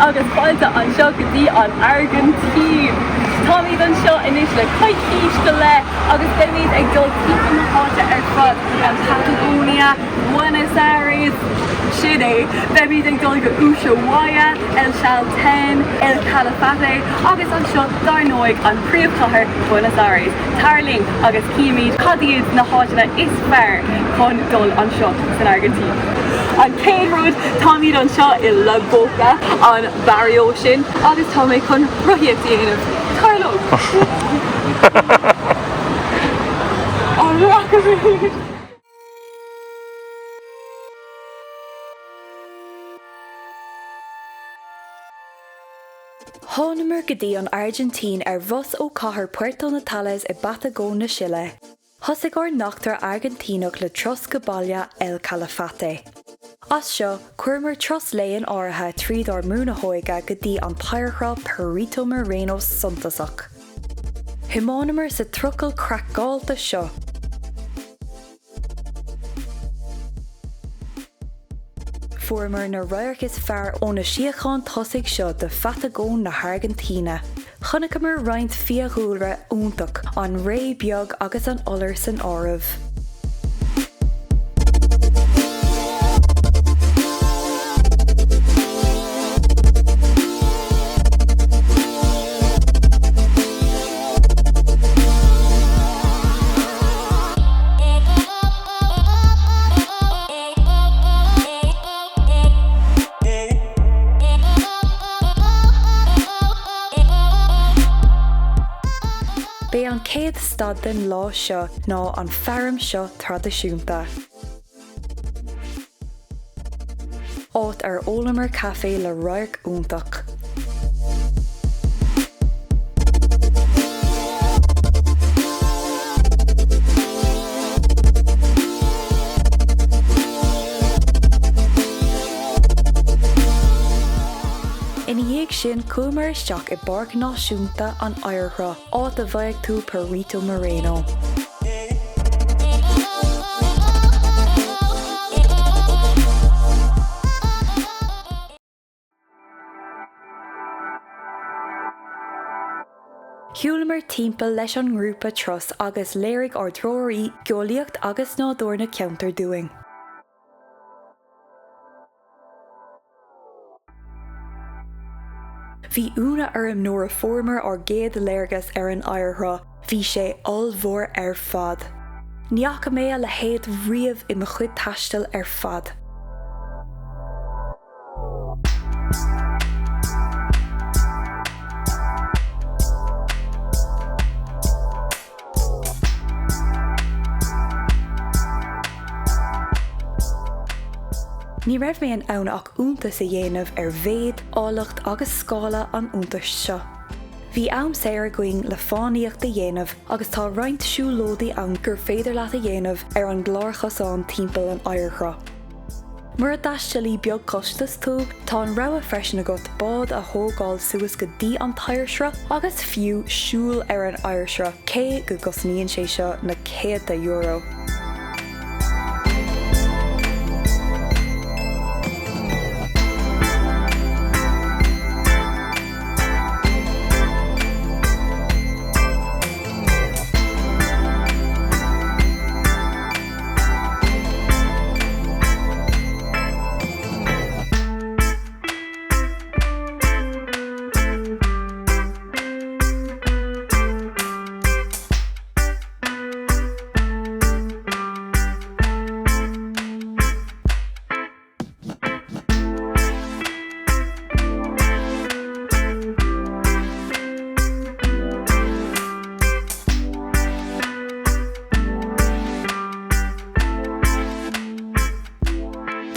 agus fáilte anseo go dtí an Airgintín! Táimid anseo anois le coicís go leith agus beimid ag dul timpeall na háite ar fad, an Patagonia, Buenos Aires, sin é! Beimid ag dul go Ushuaia, El Chaltén, El Calafate agus anseo dár ndóigh an príomhchathair Buenos Aires. Tar linn agus cífimid cad iad na háiteanna is fearr chun dul anseo san Airgintín. An chéad rud, táimid anseo i La Boca, an barrio sin, agus tá mé chun rothaíocht a dhéanamh. Tar liom! Rachaimid! Thánamar go dtí an Airgintín ar bhus ó cathair Puerto Natales i bPatagóin na Sile. Thosaigh ár n-eachtra Airgintíneach le turas go baile El Calafate. As seo, chuireamar turas lae in áirithe tríd ár mbrú na hóige go dtí an t-oighearshruth Perito Moreno suntasach. Thiomáineamar sa trucail craiceáilte seo. Fuaireamar na radhairc is fearr ó na suíocháin tosaigh seo de Phatagóin na hAirgintíne. Chonaiceamar roinnt fiadhúlra iontach, an ré beag agus an iolar san áireamh. B'é an chéad stad den lá seo ná an fearann seo traidisiúnta. Áit ar ólamar caife le radharc iontach. Ina dhiaidh sin chuamar isteach i bPáirc Náisiúnta an Oighearshruth, áit a bhfaigheadh tú Perito Moreno. Shiúlamar timpeall leis an ngrúpa turas agus léirigh ár dtreoraí geolaíocht agus nádúr na ceantar dúinn. Bhí ionadh orm nuair a fuaireamar ár gcéad léargas ar an oighearshruth, bhí sé ollmhór ar fad. Ní fhaca mé a leithéid riamh i mo chuid taistil ar fad. Ní raibh mé in ann ach iontas a dhéanamh ar mhéid, áilleacht agus scála an iontais seo. Bhí am saor againn le fánaíocht a dhéanamh agus tá roinnt siúlóidí ann gur féidir leat a dhéanamh ar an gclárchosán timpeall an oighearshruth. Mura dtaistealaí beagchostais tú, tá an rogha freisin agat bád a thógáil suas go dtí an t-oighearshruth agus fiú siúl ar an oighearshruth, cé go gcosnaíonn sé seo na céadta euro.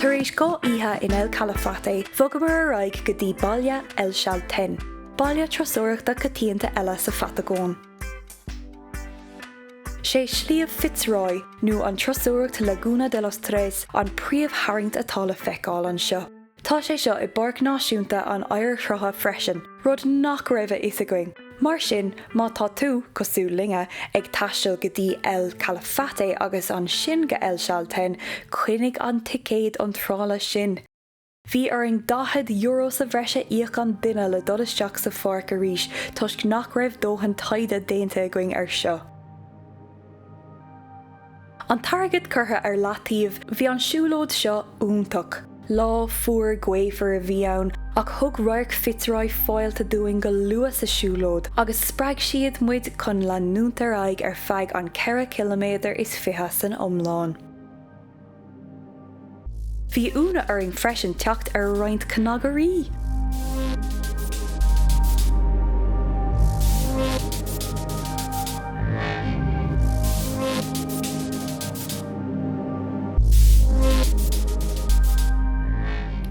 Tar éis 2 oíche in El Calafate, bhogamar ar aghaidh go dtí baile El Chaltén, baile turasóireachta coitianta eile sa Phatagóin. Sé Sliabh Fitz Roy, nó an turasóireacht Laguna de los Tres, an príomhtharraingt atá le feiceáil anseo. Tá sé seo i bPáirc Náisiúnta an Oighearshrutha freisin, rud nach raibh a fhios againn. Mar sin, má tá tú, cosúil linne, ag taisteal go dtí El Calafate agus ansin go El Chaltén, coinnigh an ticéad iontrála sin! Bhí orainn €40 sa bhreis a íoc an duine le dul isteach sa pháirc arís toisc nach raibh dóthain taighde déanta againn ar seo. An t-airgead curtha ar leataobh, bhí an siúlóid seo iontach. Lá fuar gaofar a bhí ann ach thug radharc Fitzroy fáilte dúinn go luath sa siúlóid agus spreag siad muid chun leanúint ar aghaidh ar feadh an 24 ciliméadar san iomlán. Bhí ionadh orainn freisin teacht ar roinnt cnagairí!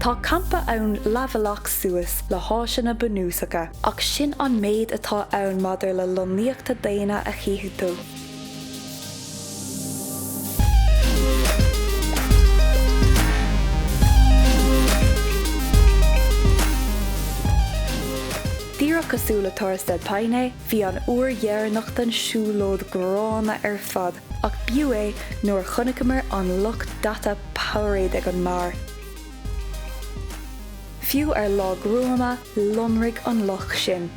Tá campa ann leathbhealach suas le háiseanna bunúsacha, ach sin an méid atá ann maidir le lonnaíochta daonna a chífidh tú. Díreach cosúil le Torres del Paine, bhí an uair dheireanach den siúlóid gránna ar fad, ach b'fhiú é nuair a chonaiceamar an luch daite Powerade ag an mbeár. Fiú ar lá gruama, lonraigh an luch sin.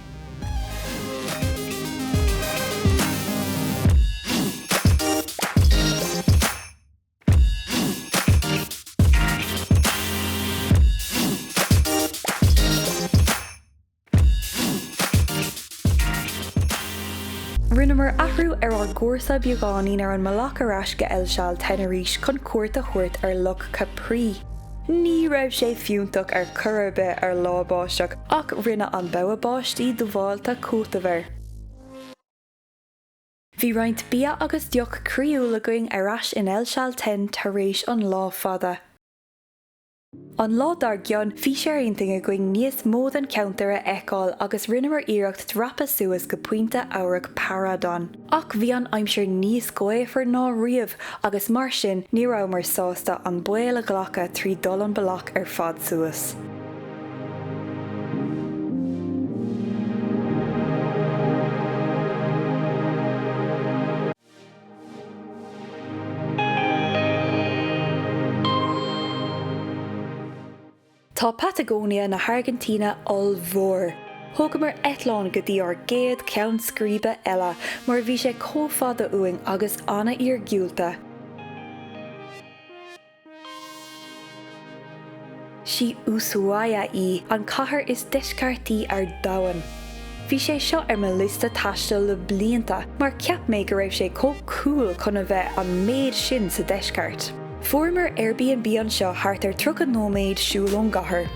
Rinneamar athrú ar ár gcúrsa beagáinín ar an mbealach ar ais go El Chaltén arís chun cuairt a thabhairt ar Loch Capri. Ní raibh sé fiúntach ar chor ar bith ar lá báisteach ach rinne an bogha báistí dubhálta cúiteamh air. Bhí roinnt bia agus deoch croíúil againn ar ais in El Chaltén tar éis an lá fada. An lá dár gcionn, bhí sé ar intinn againn níos mó den cheantar a fheiceáil agus rinneamar iarracht dreapadh suas go pointe amhairc Paredón. Ach bhí an aimsir níos gaofar ná riamh agus mar sin ní rabhamar sásta an baol a ghlacadh trí dul an bealach ar fad suas. Tá Patagonia na hAirgintíne ollmhór. Thógamar eitleán go dtí ár gcéad cheann scríbe eile mar bhí sé chomh fada uainn agus an-iargúlta. Sí Ushuaia í, an cathair is deisceartaí ar domhan. Bhí sé seo ar mo liosta taistil le blianta mar cheap mé go raibh sé chomh cool chun a bheith an méid sin sa deisceart. Fuaireamar Airbnb anseo thart ar 30 nóiméad siúl ón gcathair.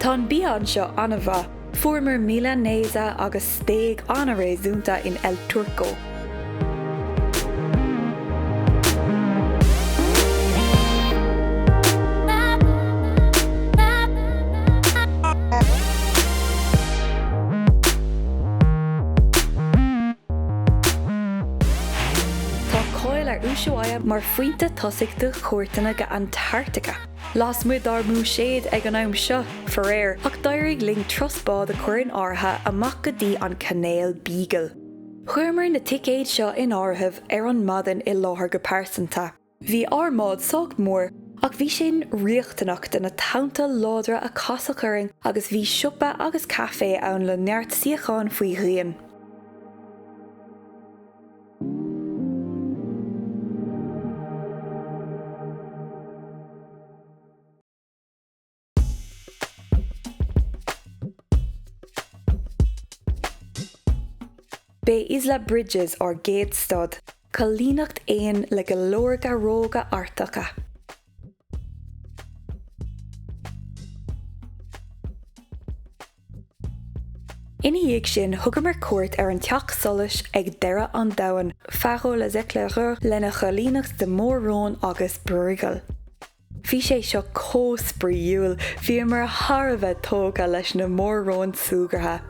Tá an bia anseo an-mhaith. Fuaireamar milanesa agus stéig an-réasúnta in El Turco. Tá cáil ar Ushuaia mar phointe tosaigh do chuairteanna go Antartaice. Lasmuigh dár mbuiséad ag an am seo, faraor, ach d'éirigh linn turas bád a chur in áirithe amach go dtí an Cainéal Beagle. Chuireamar na ticéid seo in áirithe ar an maidin i láthair go pearsanta. Bhí ár mbád sách mór, ach bhí sin riachtanach do na tonnta láidre a casadh orainn agus bhí siopa agus caifé ann le neart suíocháin faoi dhíon. B'é Isla Bridges ár gcéad stad, coilíneacht éan le go leor gearróga Artacha. Ina dhiaidh sin, thugamar cuairt ar an teach solais ag deireadh an domhain, Faro Les Éclaireurs, lena choilíneacht de mhór-róin agus briogail. Bhí sé seo chomh spraíúil, bhíomar thar a bheith tógtha leis na mór-róin súgartha.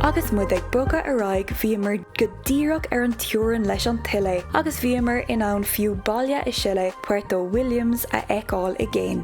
Agus muid ag bogadh ar aghaidh bhíomar go díreach ar an teorainn leis an tSile agus bhíomar in ann fiú baile i Sile, Puerto Williams, a fheiceáil i gcéin.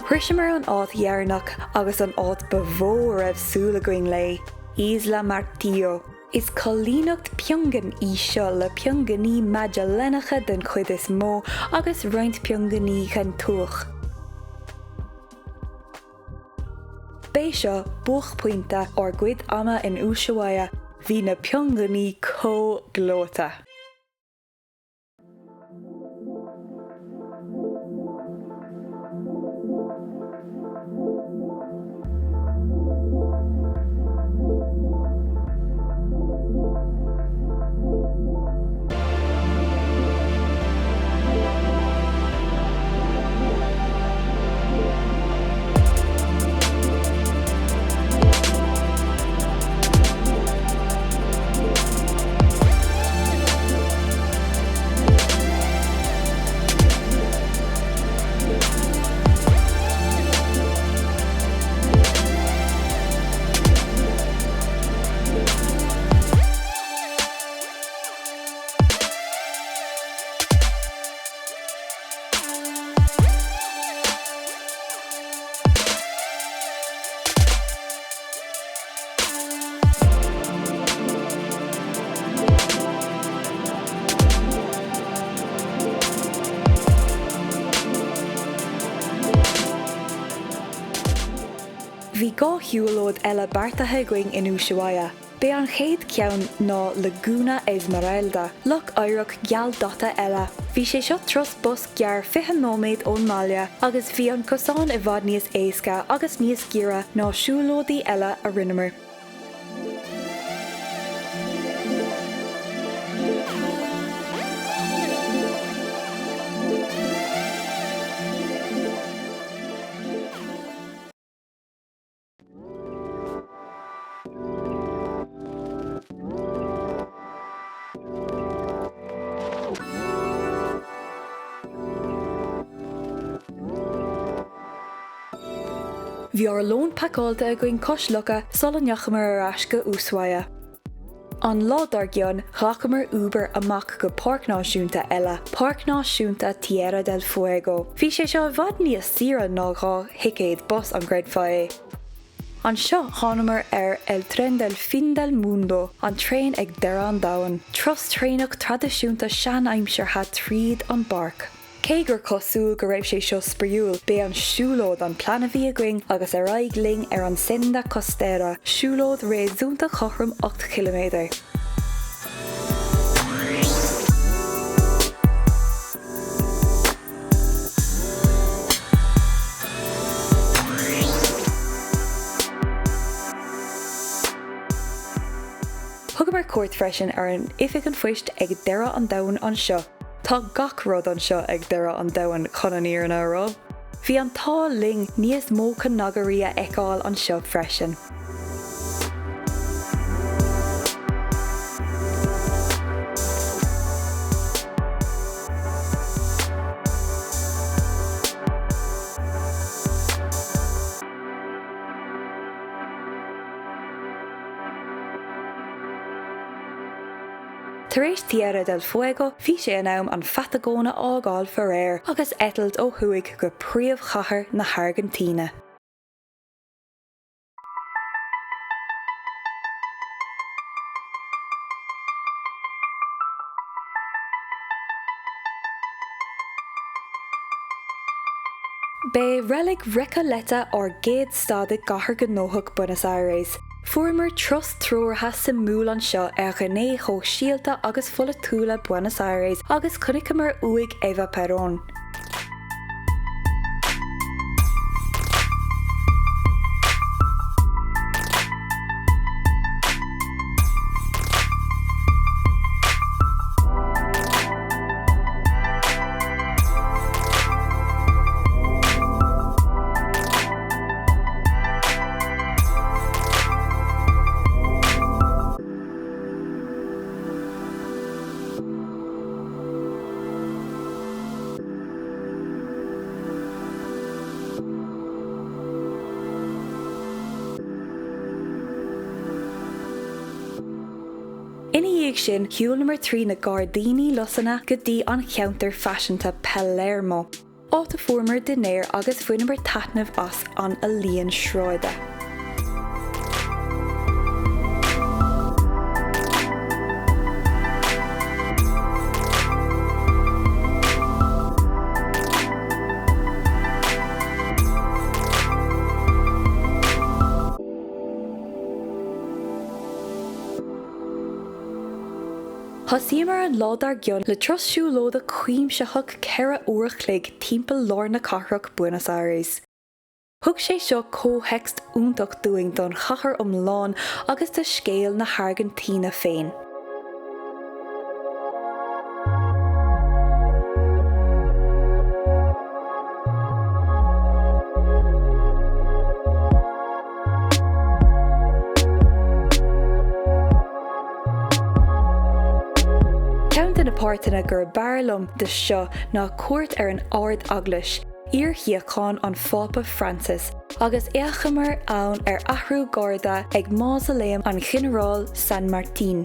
Shroiseamar an áit dheireanach agus an áit ba mhó a raibh súil againn léi, Isla Martillo. Is coilíneacht piongain í seo le piongainí Magellánacha den chuid is mó agus roinnt piongainí Gentooch. B'é seo buaicphointe ár gcuid ama in Ushuaia, bhí na piongainí chomh gleoite. Bhí 2 shiúlóid eile beartaithe againn in Ushuaia. B'é an chéad cheann ná Laguna Esmeralda, loch oighreach gealdaite eile. Bhí sé seo turas bus gearr 20 nóiméad ón mbaile agus bhí an cosán i bhfad níos éasca agus níos giorra ná siúlóidí eile a rinneamar. Bhí ár lón pacáilte againn cois locha sula ndeachamar ar ais go Ushuaia. An lá dár gcionn, ghlacamar Uber amach go páirc náisiúnta eile, Páirc Náisiúnta Tierra del Fuego. Bhí sé seo i bhfad níos saoire ná 2 thicéad bus, an gcreidfeá é? Anseo thánamar ar El Tren del Fin del Mundo, an traein ag deireadh an domhain, turas traenach traidisiúnta sean-aimseartha tríd an bpáirc. Cé gur cosúil go raibh sé seo spraíúil, b'é an siúlóid an plean a bhí againn agus ar aghaidh linn ar an Senda Costera, siúlóid réasúnta chothrom 8 chiliméadar. Thugamar cuairt freisin ar an Oifig an Phoist ag deireadh an domhain anseo. Tá gach rud anseo ag deireadh an domhain, chun an fhírinne a rá. Bhí an t-ádh linn níos mó cnagairí a fheiceáil anseo freisin. Tar éis Tierra del Fuego, bhí sé in am an Phatagóin a fhágáil faraor agus eitilt ó thuaidh go príomhchathair na hAirgintíne. B'é Reilig Recoleta ár gcéad stad i gcathair ghnóthach Buenos Aires. Fuaireamar turas treoraithe suimiúil anseo ar ghné shóisialta agus pholaitiúla Buenos Aires agus chonaiceamar uaigh Eva Perón. Ina dhiaidh sin, shiúlamar trí na gairdíní lusanna go dtí an cheantar faiseanta Palermo, áit a fuaireamar dinnéar agus bhaineamar taitneamh as an ealaíon sráide. Thosaíomar an lá dár gcionn le turas siúlóide cuimsitheach 4 uair a chloig timpeall lár na cathrach Buenos Aires. Thug sé seo comhthéacs iontach dúinn don chathair iomlán agus do scéal na hAirgintíne féin. Ceann de na páirteanna gurb fhearr liom de seo ná cuairt ar an Ard-Eaglais, iar-shuíochán an Phápa Francis, agus fhéachamar ann ar athrú garda ag Másailéam an Ghinearáil San Martín.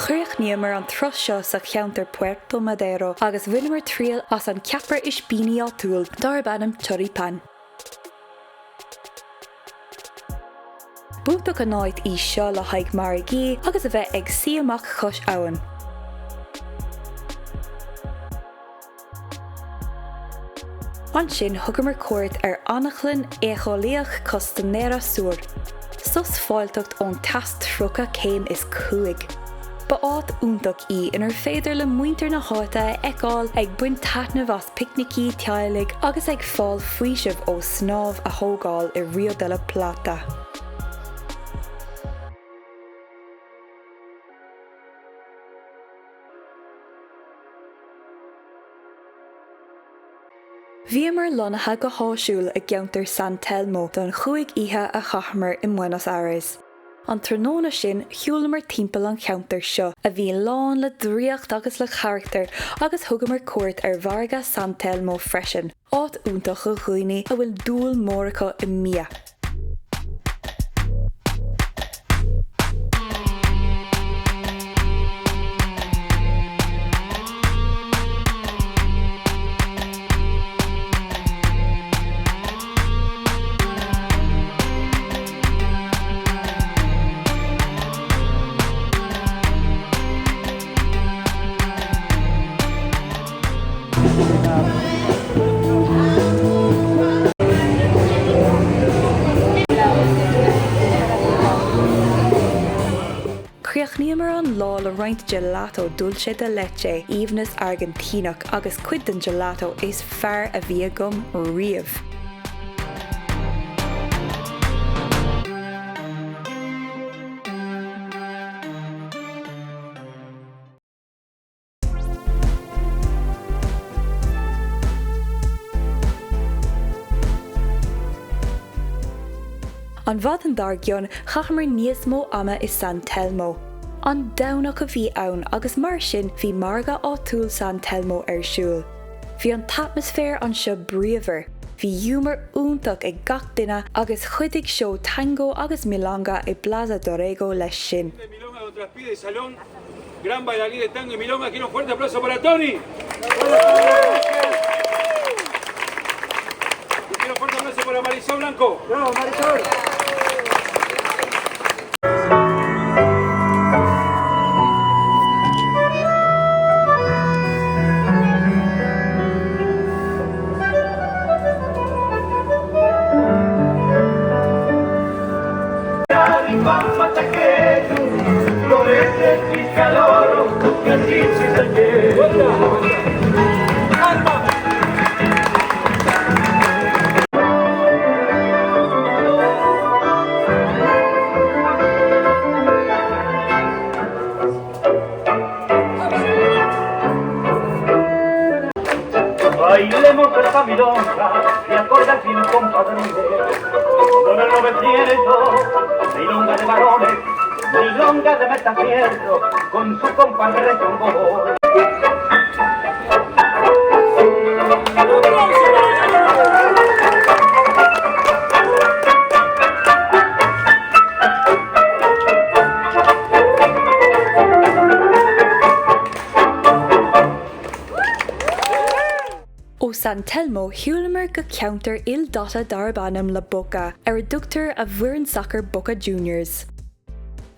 Chríochnaíomar an turas seo sa cheantar Puerto Madero agus bhaineamar triail as an ceapaire ispíní áitiúil darb ainm Choripán. B'iontach an áit í seo le haghaidh margaí agus a bheith ag suí amach cois abhann. Ansin thugamar cuairt ar anaclann éiceolaíoch Costanera Sur. Sos fáilteach ón teas 30 céim is 5. Ba áit iontach í inar féidir le muintir na háite a fheiceáil ag baint taitneamh as picnicí teaghlaigh agus ag fáil faoisimh ó snámh a thógáil i Rio de la Plata. Bhíomar lonnaithe go háisiúil i gceantar San Telmo don chúig oíche a chaitheamar i mBuenos Aires. An tráthnóna sin, shiúlamar timpeall an cheantair seo, a bhí lán le draíocht agus le carachtar, agus thugamar cuairt ar mhargadh San Telmo freisin, áit iontach do dhaoine a bhfuil dúil mór acu i mbia. Chríochnaíomar an lá le roinnt gelato dulce de leche, aoibhneas Airgintíneach agus cuid den gelato is fearr a bhí agam riamh. An mhaidin dár gcionn, chaitheamar níos mó ama i San Telmo. An Domhnach a bhí ann agus mar sin bhí margadh áitiúil San Telmo ar siúl. Bhí an t-atmaisféar anseo bríomhar, bhí giúmar iontach ag gach duine agus chuidigh seó tango agus milonga i Plaza Dorrego leis sin. Gran bailarín de tango y milonga, quiero un fuerte aplauso para Tony. Y quiero un fuerte aplauso para Marisol Blanco. Bravo, Marisol. compadre. Con el 900, milonga de varones, milonga de metafierro, con su compadre Chongol. Ó San Telmo shiúlamar go ceantar ildaite darb ainm La Boca, ar a dtugtar a bhfoireann sacair Boca Juniors.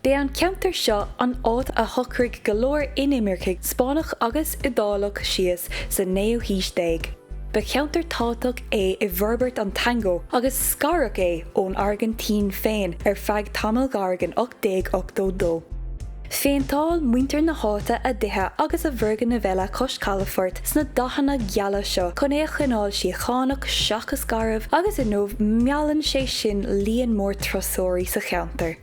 B'é an ceantar seo an áit a shocraigh go leor inimircigh Spáinneach agus Iodálach síos sa naoú haois déag. Ba cheantar tábhachtach é i bhforbairt an tangó agus scaradh é ón Airgintín féin ar feadh tamaill ghairid in 1882. Phéinteáil muintir na háite a dtithe agus a bhfoirgnimh eile cois calafoirt sna dathanna geala seo chun é a choinneáil síochánach seachas garbh agus inniu meallann sé sin líon mór turasóirí sa cheantar.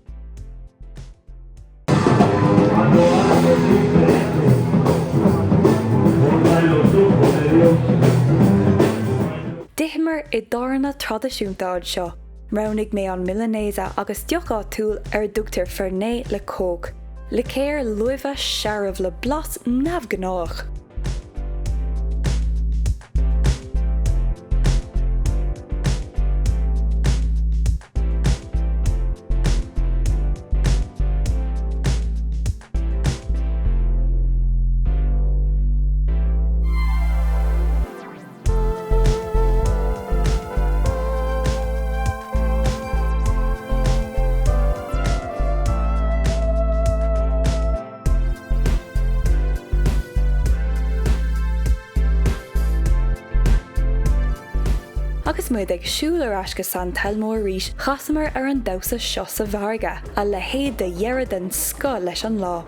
D'itheamar i dtaberna traidisiúnta anseo. Roghnaigh mé an milanesa agus deoch áitiúil ar a dtugtar Fernet le Coke, licéar luibhe searbh le blas neamhghnách. Agus muid ag siúl ar ais go San Telmo arís, chasamar ar an damhsa seo sa bhfarraige, a leithéid de dheireadh den scoth leis an lá.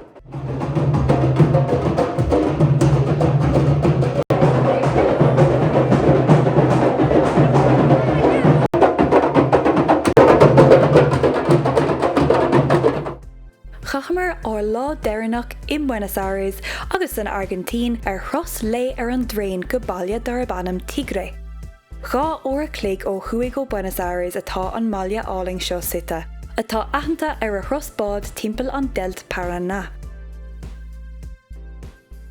Chaitheamar ár lá deireanach i mBuenos Aires agus san Airgintín ar thuras lae ar an dtraein go baile darb ainm Tigre. 2 uair a chloig ó thuaidh ó Buenos Aires atá an mbaile álainn seo suite, atá aitheanta ar a thuras báid timpeall an deilt Paraná.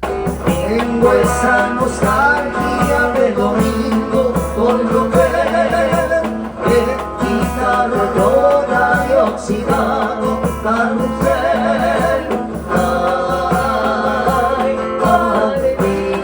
Tengo esa nostalgia de domingo con Rubén que quita el olor a oxidado carrusel. Ay, alegría.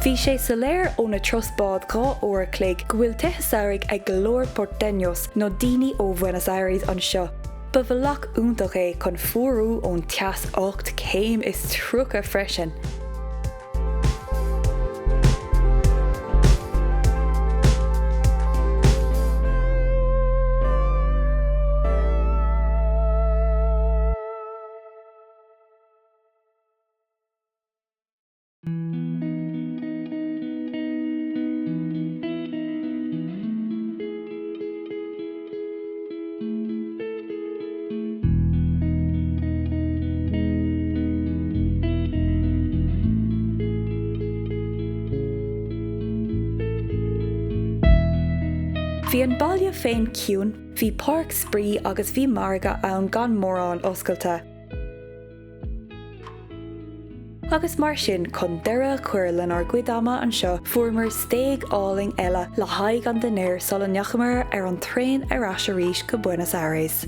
Bhí sé soiléir ó na turas bád 2 uair a chloig go bhfuil tithe samhraidh ag go leor porteños nó daoine ó Bhuenos Aires anseo. Ba bhealach iontach é chun fuarú ón teas 8 céim is 30 freisin. Bhí an baile féin ciúin, bhí páirc spraoi agus bhí margadh ann gan mórán oscailte. Agus mar sin, chun deireadh a chur lenár gcuid ama anseo, fuaireamar stéig álainn eile le haghaidh an dinnéir sula ndeachamar ar an traein ar ais arís go Buenos Aires.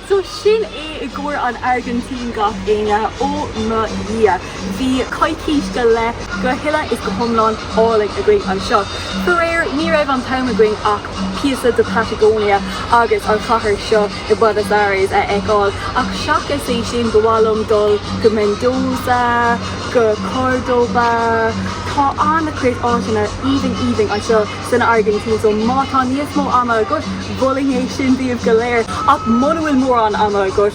So sin é i gcomhair an Airgintín gach éinne, ó mo Dhia! Bhí coicís go leith go huile is go hiomlán álainn againn anseo. Faraor, ní raibh an t-am againn ach píosa de Patagonia agus an chathair seo i Buenos Aires a fheiceáil ach seachas é sin ba mhaith liom dul go Mendoza, go Cordoba, tá an-chuid áiteanna aoibhinn aoibhinn anseo san Airgintín so má tá níos mó ama agat mholfainn é sin daoibh go léir ach muna bhfuil mórán ama agat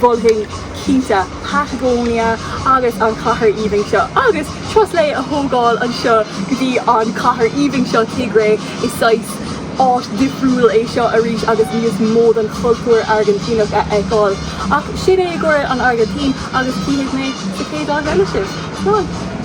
mholfainn. cinnte Patagonia agus an chathair aoibhinn seo agus turas lae a thógáil anseo go dtí an chathair aoibhinn seo Tigre. Is saghas áit difriúil é seo arís agus níos mó den chultúr Airgintíneach a fheiceáil. Ach sin é i gcomhair an Airgintín agus cífidh mé sa chéad áit eile sibh. Slán!